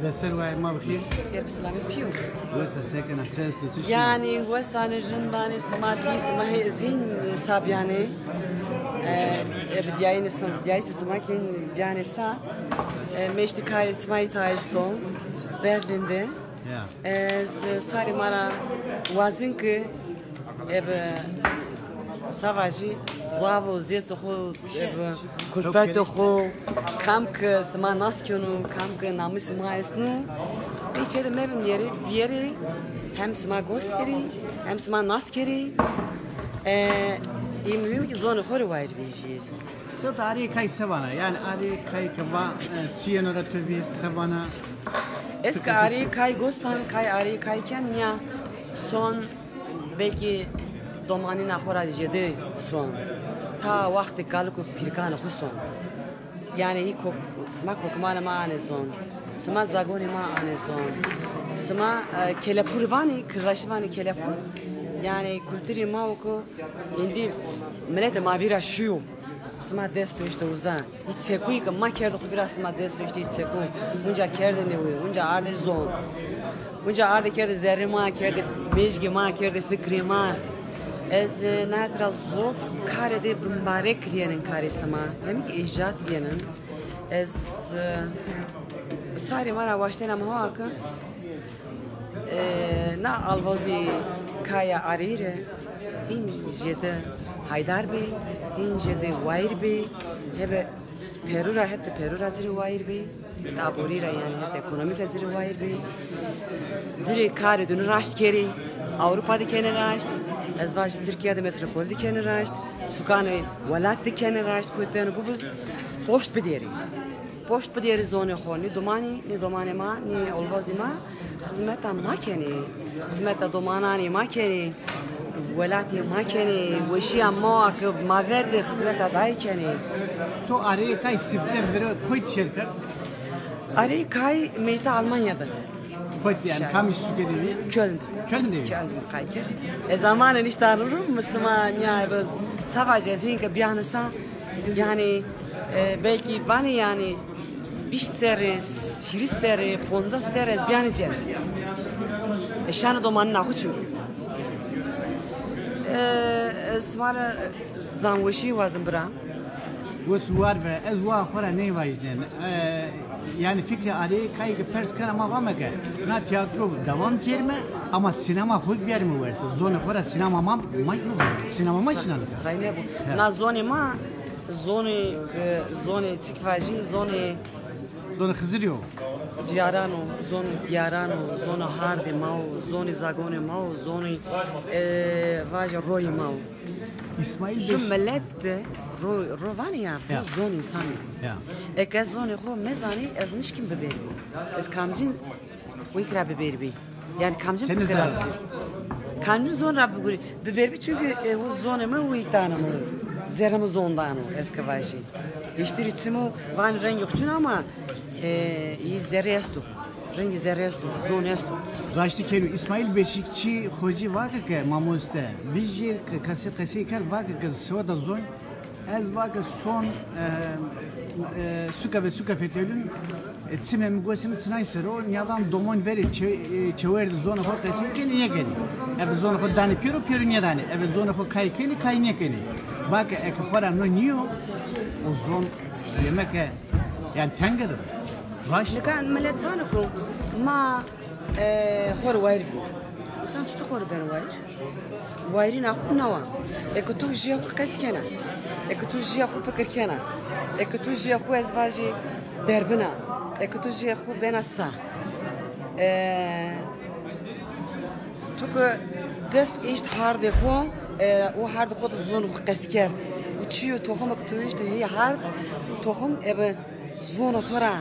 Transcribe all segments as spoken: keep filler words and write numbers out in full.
Be ser wayê ma bixîr. Kêr bi silamî pîyo. Wes a, se kena, çi esto, çi şino? Yanî wes a, rind a, sima dî, sima hê, ez hîn sa bîyanê. E, e, bi dîyayî sima, dîyayî sima kî hîn bîyanê sa. E, meştî kayê sima îta esto. Berlin de. Ya. Ez, e, sarê ma ra wazin ki ebe savajî zaf û zêço xo, ebe kulfeto xo, kam ke sima nas keno, kam ke namûsê ma estno, qey çê de mebin yerê, biyerê, hem sima gos kerî, hem sima nas kerî. E, î muhîm ki zonê xo rê wayir vejîyê. Sewta arê kay se vana? Yanî arê kay ke va, e, çi yeno ra to vîr, se vana? Ez ke arê kay gos dan, kay arê kay ken ya son belkî domanîna xo ra jêde son. Ta wextê kalik û pîrkanê xo son. Yanî hî kok-, sima kokmanê ma anê zon. Sima zagonê ma anê zon. Sima, e, kelepur vanê, kirdaşî vanê kelepur. Yanî kulturê ma o ku êndî miletê ma vîra şîyo. Sima dest doşte uza. Î çekuyî ke ma kerde xo vîra, sima dest doşte î çeku. Unca kerde newê, unca ardê zon. Unca ardê kerde zerrê ma, kerde mêjgê ma, kerde fikrê ma. Ez, e, nayet ra zof karê de bimbarek vîyenin karê sima. Hem kî îcat vîyenin. Ez, e, sarê ma ra waştena mi hoa ke E, na alvozî kaya arî rê hîn jêde haydar bê, hîn jêde wayir bê, hebe perû ra, hetê perû ra ci rê wayir bê, tabûrî ra yanî hetê ekonomîk ra ci rê wayir bê. Ci rê karê dûnî raşt kerê, Ewropa de kenê raşt, ez vajî Tirkîya de metropolî de kenê raşt, sukanê welat de kenê raşt, kot beno bibo, poşt bidêrê. Poşt bidêrê zonê xo, nê domanî, nê domanê ma, nê olvozî ma xizmeta ma kenê, xizmeta domananê ma kenê, welatê ma kenê, weşîya ma ke ma ver de xizmeta dayê kenê. To areyê kay sifte viro koy çêr kerd? Areyê kay meyta Almanya de. Kot yanî, kamî suke de vî? Köln. Köln de vî? Köln de kay kerd. E, zamanê niştan ru mi sima nîya, e, biz savaş ez hîn ke bîyane sa, yanî, e, belkî vanê yanî vîst serrî, hîris serrî, poncas serrî ez bîyane cend. E, şano domanîna xo çimkî. E, e, sima ra, e, zanweşî wazim bira. Wes û war ve, ez wa xo ra ney vajînen. E, yanî fikrê arê kayê ke pers kena ma vame ke na tîyatro dewam kerîme ama sînema xo biyarîme werte. Zonê xo ra sînema ma, ma, sînema ma şînan ke. Say nêbo. He. Na zonê ma, zonê, e, zonê çik vajî, zonê zonê Xizirî yo. Cîyaran o, zonê dîyaran o, zonê hardê ma o, zonê zagonê ma o, zonê, e, vaje royê ma o. Îsmaîl Ju Beşîk. Milet de ro, ro vanê ya, ya, zon însanî. Ya. Eke ez zonê xo mezanî, ez nişkîn biberî. Ez kamcîn wîk ra biberî bî. Yanî kamcîn fikir ra biberî. Kamcîn zon ra biberî. Biberî bî çunkî, e, o zonê mi wîk dano mi. Zerrê mi zon dano, ez ke vajî. Hiştirî çimo, vanî rengê xo çin ama, e, î zerrê esto. Rengî zerrî esto, zon esto. Raştî kenî. Îsmaîl Beşîkçî Xocî vake ke mamoste, vîjî ke kesî qesey kerd vake ke seweta zon, ez vake son, e, e, suke ve suke fetelûn, e, çimê mi gosê mi çinay ser o, nîyadan domon verê çe-, e, çewerdî zonê xo qesey kenî, nêkenî. Eve zonê xo danê pêro, pêro nêdanê. Eve zonê xo kay kenî, kay nêkenî. Vake eke xo ra no nîyo, o zon yemeke Yanî tenge de. Raşt. Nika milet vano ku ma, e, xo rê wayir vî. Însan çito xo rê beno wayir? Wayirîna xo nawa. Eke tu jîya xo qesî kena. Eke tu jîya xo fikir kena. Eke tu jîya xo ez vajî berbina. Eke tu jîya xo bena sa. E, Tu ke dest eşt hardê xo, e, o hardê xo de zonê xo qesî kerd. Û çîyo toxime ke tu eştî hî hard, toxim ebe zonê to ra,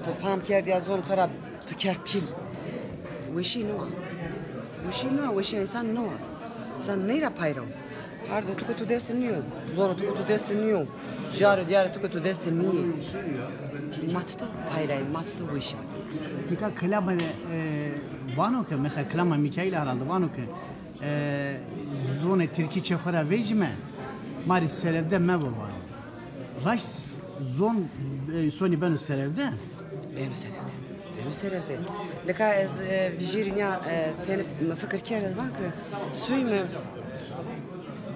to fam kerd ya zonê to ra tu kerd pîl. Weşî no a. Weşî no a, weşîya însan no a. Însan ney ra pay ra o. Hardê tu ke tu dest de nîyo, zonê tu ke tu dest de nîyo, car û dîyarê tu ke tu dest de nîyê. Ma çito pay ra yê, ma çito weş a. Nika kilama, e, vano ke, mesela kilama Mîkaîl herhalde vano ke, e, zonê tirkî çê xo ra vejîme, ma rê serevde mebo vano. Raşt zon, e, sonî beno serevde? Beno serevde. Serevde. Lika ez e, vijîrî nîya e, tenê mi fikir kerd, ez van ki soyê mi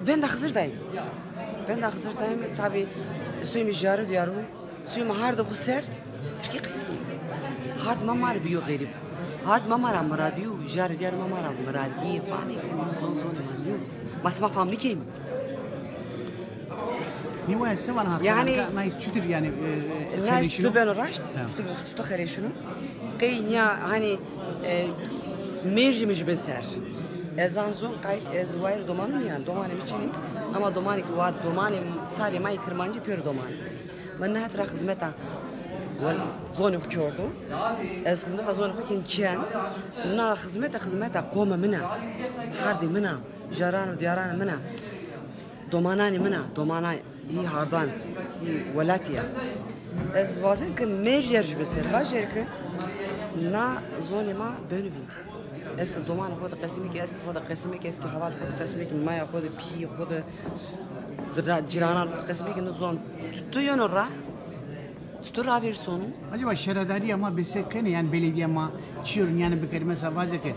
benda Xizir dayîm. Benda Xizir dayîm, tabî soyê mi jarû diyarû, soyê mi hardê xo ser, tirkî qesî kî. Hard ma ma rê bîyo xerîb. Hard ma ma ra miradîyo, jarû diyarû ma ma ra miradîyê vanê ki zon zon ma nîyo. Ma sima fam nîkeyîm. Nîwa se vana hatta Yani- ka nayîs çutir yani e, Nayîs xeleşino? Çutir beno raşt, çutir, çutir xeleşino. Qey nîya hani e, mêrjî mi jû bin ser. Ez an zon qay ez wayir domanî nîya, domanî mi çinî. Ama domanî ki wa domanî sarê ma yê kirmancî pêro domanî. Mi na het ra xizmeta s- wel, zonê xo kerdo. Ez xizmeta zonê xo ken ken. Na xizmeta xizmeta qomê min a. Hardê min a. Caran û diyaranê min a. Domananê min a, domana î hardan, î welatî ya. Ez wazên ke mêrjer jû bi ser vajer ke na zonê ma beno vîndî. Ez ke domanê xo de qesîme ke, ez ke xo de qesîme ke, ez ke hevalê xo de qesîme ke, maya xo de, pîyê xo de, cîranan xo de qesîme ke, no zon tu yeno ra. Çitur ravêrsonu? Acaba şaredarîya ma bêse kenê, yanî belediya ma çi yo nîyanê bikerê? Mesela vaze ke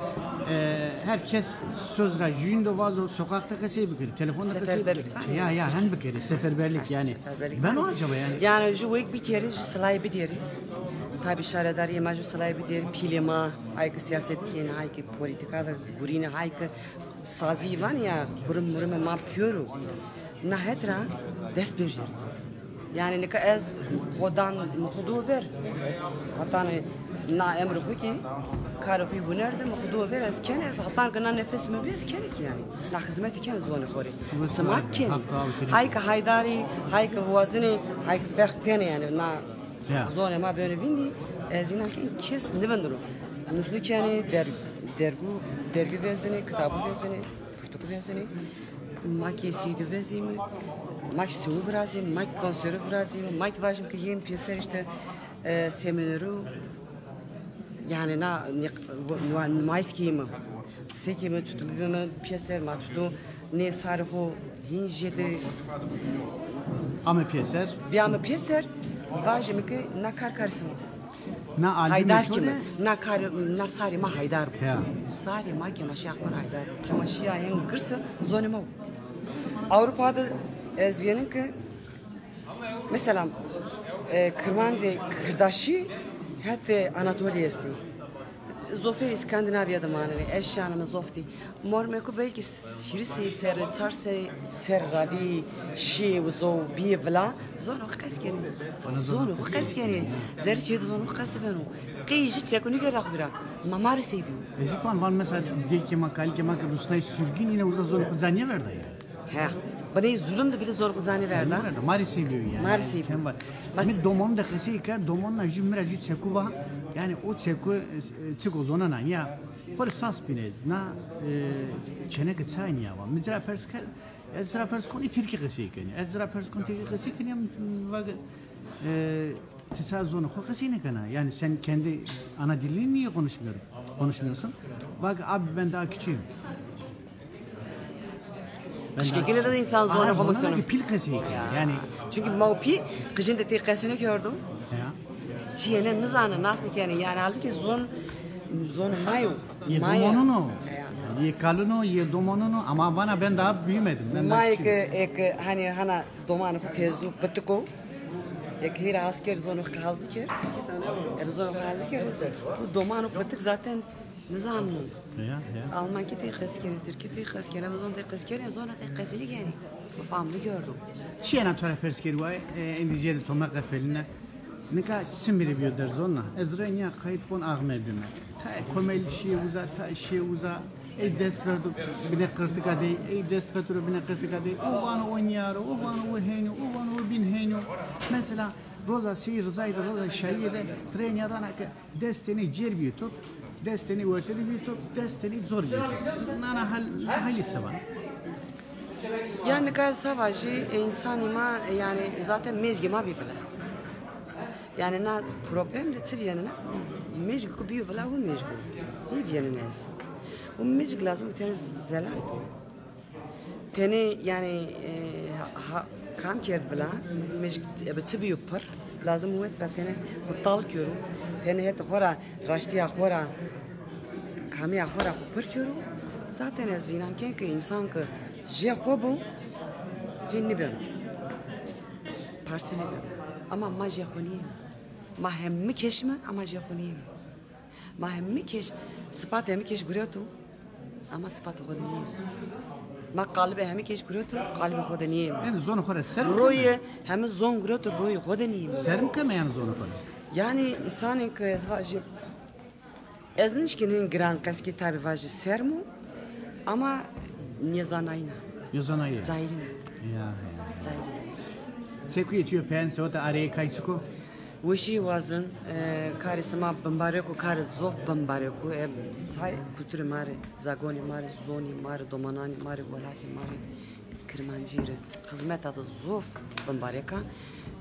e, her kes söz ra jûyîn do vazo sokakta qesey bikerê, telefonda qesey bikerê. Seferberlik var mı? Ya, ya, hem bikerê, seferberlik yanî. Seferberlik var mı? Beno acaba yanî? Yanî jû wek bikerê, jû silayê bidêrê. Tabî şaredarîya ma jû silayê bidêrê, pîlê ma, hay ke siyaset kenê, hay ke polîtîka de gurînê, hay ke sazî vanê ya, burim murimê ma pîyor o. Na het ra dest bêjêrî. Yanî nika ez xo dan, mi xo do ver. Ez hetanî na emrê xo kî, karê xo yê huner de mi xo do ver, ez kenê, ez hetanî ke na nefes mi bî, ez kenê kî yanî. Na xizmetî kenê zonê xo rê. Sima kenê. Hay ke haydarî, hay ke wazenê, hay ke ferq kenê yanî. Na zonê ma beno vîndî, ez înan kenê kes nêvindiro. Nusnî kenê, der-, dergû, dergî vezenê, kitabû vezenê. Pirtûk vezenê, ma kî C D vezîme, ma kî sew virazîme, ma kî konserû virazîme, ma kî vajîme ke yîme pêser îşte e, seminerû, yanî na nîq-, wa-, numayîş kîme, se kîme, çutur bîme pêser, ma çutur nê sarê xo hîn jêde ame pêser. Bîyame pêser, vajîme ke na kar karê sima. Na albumê Haydar to kîme, de? Na kar, na sarê ma Haydar bo. Ya. Sarê ma kemaşîya xo ra Haydar bo. Kemaşîya en girs zonê ma bo. Ewropa de ez vîyenen ke mesela e, kirmancê kirdaşî hetê Anatolî estê. Zofê Îskandinavya de manenê. Ez şanime zoftî. Mormeko belkî hîris sey serre, çar sey serre ra bî şîyê uzo, bîyê vila. Zonê xo qesî kenê. Zonê xo qesî kenê. Zerrê çê de zonê xo qesî beno. Qey jû çeko nêkerda xo vîra. Ma ma rê sey bîyo. Ez zî van, van mesela dêkê ma, kalikê ma ke rusnayî surgîn, îne uza zonê xo ca nêverda ya. He. Biney zulüm de bile zonê xo ca nêverda. Nêverda. Ma rê sey bîyo yanî. Ma rê sey bîyo. Mi domonû de qesey kerd, domonûna jû mi ra jû çeku va. Yanî o çeku e, çik o zonena ya. Xo rê sas bîne. Na e, çeneke çay nîya va. Mi ci ra pers kerd, ez ci ra pers kon, î tirkî qesey kenî. Ez ci ra pers kon, tirkî qesey kenî, ya mi va ke, e, ti sa zonê xo qesey nêkena. Yanî sen kendi ana dilini niye konuşmuyor, konuşmuyorsun? Va ke abi ben daha küçüğüm. Qijkekine de însan zonê xo museno. Pîl qesey keno. Yanî çünkü ma û pî qijîn de tey qesî nêkerdo. Ya. Çîyêne nizane, nas nêkenê. Yanî halbukî zon, zonê ma yo. Yê domonûn o. Yê kalûn o, yê domonûn o. Ama vana ben daha büyümedim. Ben daha küçüğüm. Ma eke, eke hani hana domanê xo têzû, bitik o. Eke hîra has kerd, zonê xo hazir kerd. Ebe zonê xo hazir kerd. Bu domanê xo bitik zaten Nizanî. Ya, ya. Almankî tey qesî kenê, tirkî tey qesî kenê, zon tey qesî kenê, zona tey qesî nêkenê. Mi fam nêkerdo. Çîyêna to ra pers kerî waye, e, endî zîyade to meqefelîne. Nika çimî rê bîyo derzona. Ez rê nîya qayît bon axme bîme. Tayê komelî şîyê uza, tayê şîyê uza. Ey dest verdo binê qirtika dey, ey dest verdo binê qirtika dey. O vano o nîyar o, o vano o hên o, o vano o bîn hên o. Mesela roza Sey Rizayî de, roza şayîye de ti rê nîyadana ke destê ney cêr bîyo top, destê ney werte de bîyo top, destê ney cor bîyo top. Nana hal, halî se vana? Ya nika se vajî, e, însanî ma, e, yanî zaten mêjgê ma bî vila. Yanî na problem de çi vîyeno na? Mêjgê ku bîyo vila, wu mêjg o. Nêvîyeno na ez. Wu mêjg lazim o tenê zelal bo. Tenê yanî e, ha, ha, kam kerd vila, mêjg ebe çi bîyo pir, Lazim wet ra tenê xo tal kero, tenê hetê xo ra, raştîya xo ra, kamîya xo ra xo pir kero. Zaten ez înan ken ke însan ke jê xo bo, hîn nîbeno. Parçe nîbeno. Ama ma jê xo nîyême. Ma hemî keşîme ama jê xo nîyême. Ma hemî keş, sifat hemî keş gureto, ama sifat xo de nîyê. Ma qalibê hemî keş gureto, qalibê xo de nîyê. Yanî zonê xo ra serm keme? Royê hemî zon gureto, royê xo de nîyê. Serm keme yanî zonê xo ra? Yanî însanê ke ez vajî, ez nişkin hin giran qeskî tabî vajî serm o, ama nêzanayîna. Nêzanayî. Cahîl î. Ya, ya. Cahîl î. Çekuye tîyo peyên seweta areyê kay çik o? Weşî wazin, e, karê sima bimbarek o, karê zof bimbarek o. E, say kulturê ma rê, zagonê ma rê, zonê ma rê, domananê ma rê, welatê ma rê, Kirmancî rê. Xizmeta de zof bimbarek a.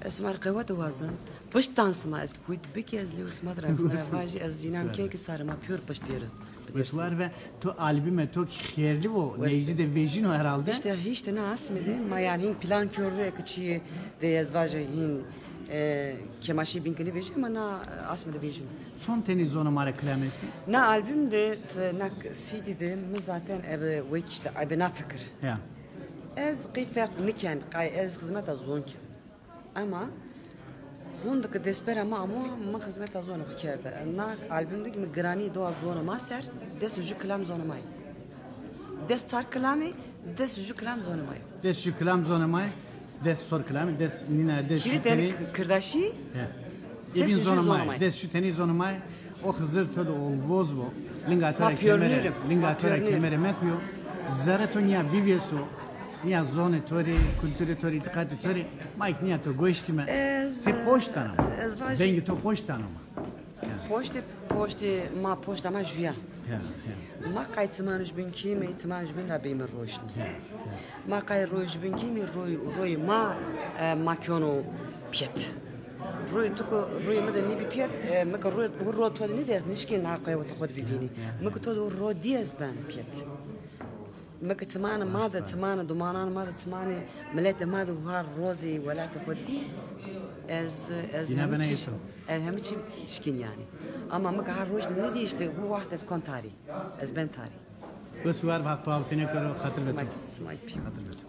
E, sima rê qewet wazin. Piştan sima ez kuyt bikî ez lêw sima de ra sima ra vajî ez înan ken ki sarê ma pîyor pişt pêro. Wes war ve to albüme to ki xêrli vo, neyzi de vejîno herhalde. İşte, işte na asmî de ma yanî hin plan kerdo ki çî de ez vaje hin, e, kemaşî bîn ki nêvejî ama na asmî de vejîno. Çond tenî zonê ma rê kilam estî? Na albüm de, t-, na C D de mi zaten ebe wek işte ebe na fikir. Ya. Ez qey ferq niken, qay ez xizmeta zon ken. Ama honde ke destpêra ma amo, mi xizmeta zonê xo kerde. Na album de ki mi giranî do a zonê ma ser, des û ju kilam zonê ma yê. Des çar kilamî, des û ju kilam zonê ma yê. Des ju kilam zonê ma yê, des sor kilamî, des nîna, des ju tenî. Hîrê tenî kirdaşî, des û ju zonê ma yê. Des ju tenî zonê ma yê. O Xizir to de olvoz bo. Linga to ra kemere, linga to ra kemere mekuyo. Zerrê to nîya bivêso. Nîya zonê to rê, kulturê to rê, îtîqatê to rê. Ma kî nîya to goştîme. Ez, ti poşt dana ma. Dengê to poşt dana ma. Poştê, poştê ma, poşta ma juya. Ya, ya. Ma qay çimanê jubîn kîme, çimanê jubîn ra bîme roşn. Ya, ya. Ma qay royê jubîn kîme, roy, royê ma, e, ma kyono piyet. Royê tu ko, royê mi de nîbî piyet, e, mi ke royê, ro to de nîdî, ez nişkîn na qewetê xo de bivînî. Mi ke to de ro dî ez ben piyet. Mi ke çimanê ma de, çimanê domananê ma de, çimanê miletê ma de war rozê welatê xo dî, ez, ez hemî çî, ez hemî çî şikîn yanî. Ama mi ke ha roj nîdî, işte bu waxt ez kon tarî. Ez ben tarî. Bes war, Haq to awtine kero, xatir be to. Simay, simay pî. Xatir be to.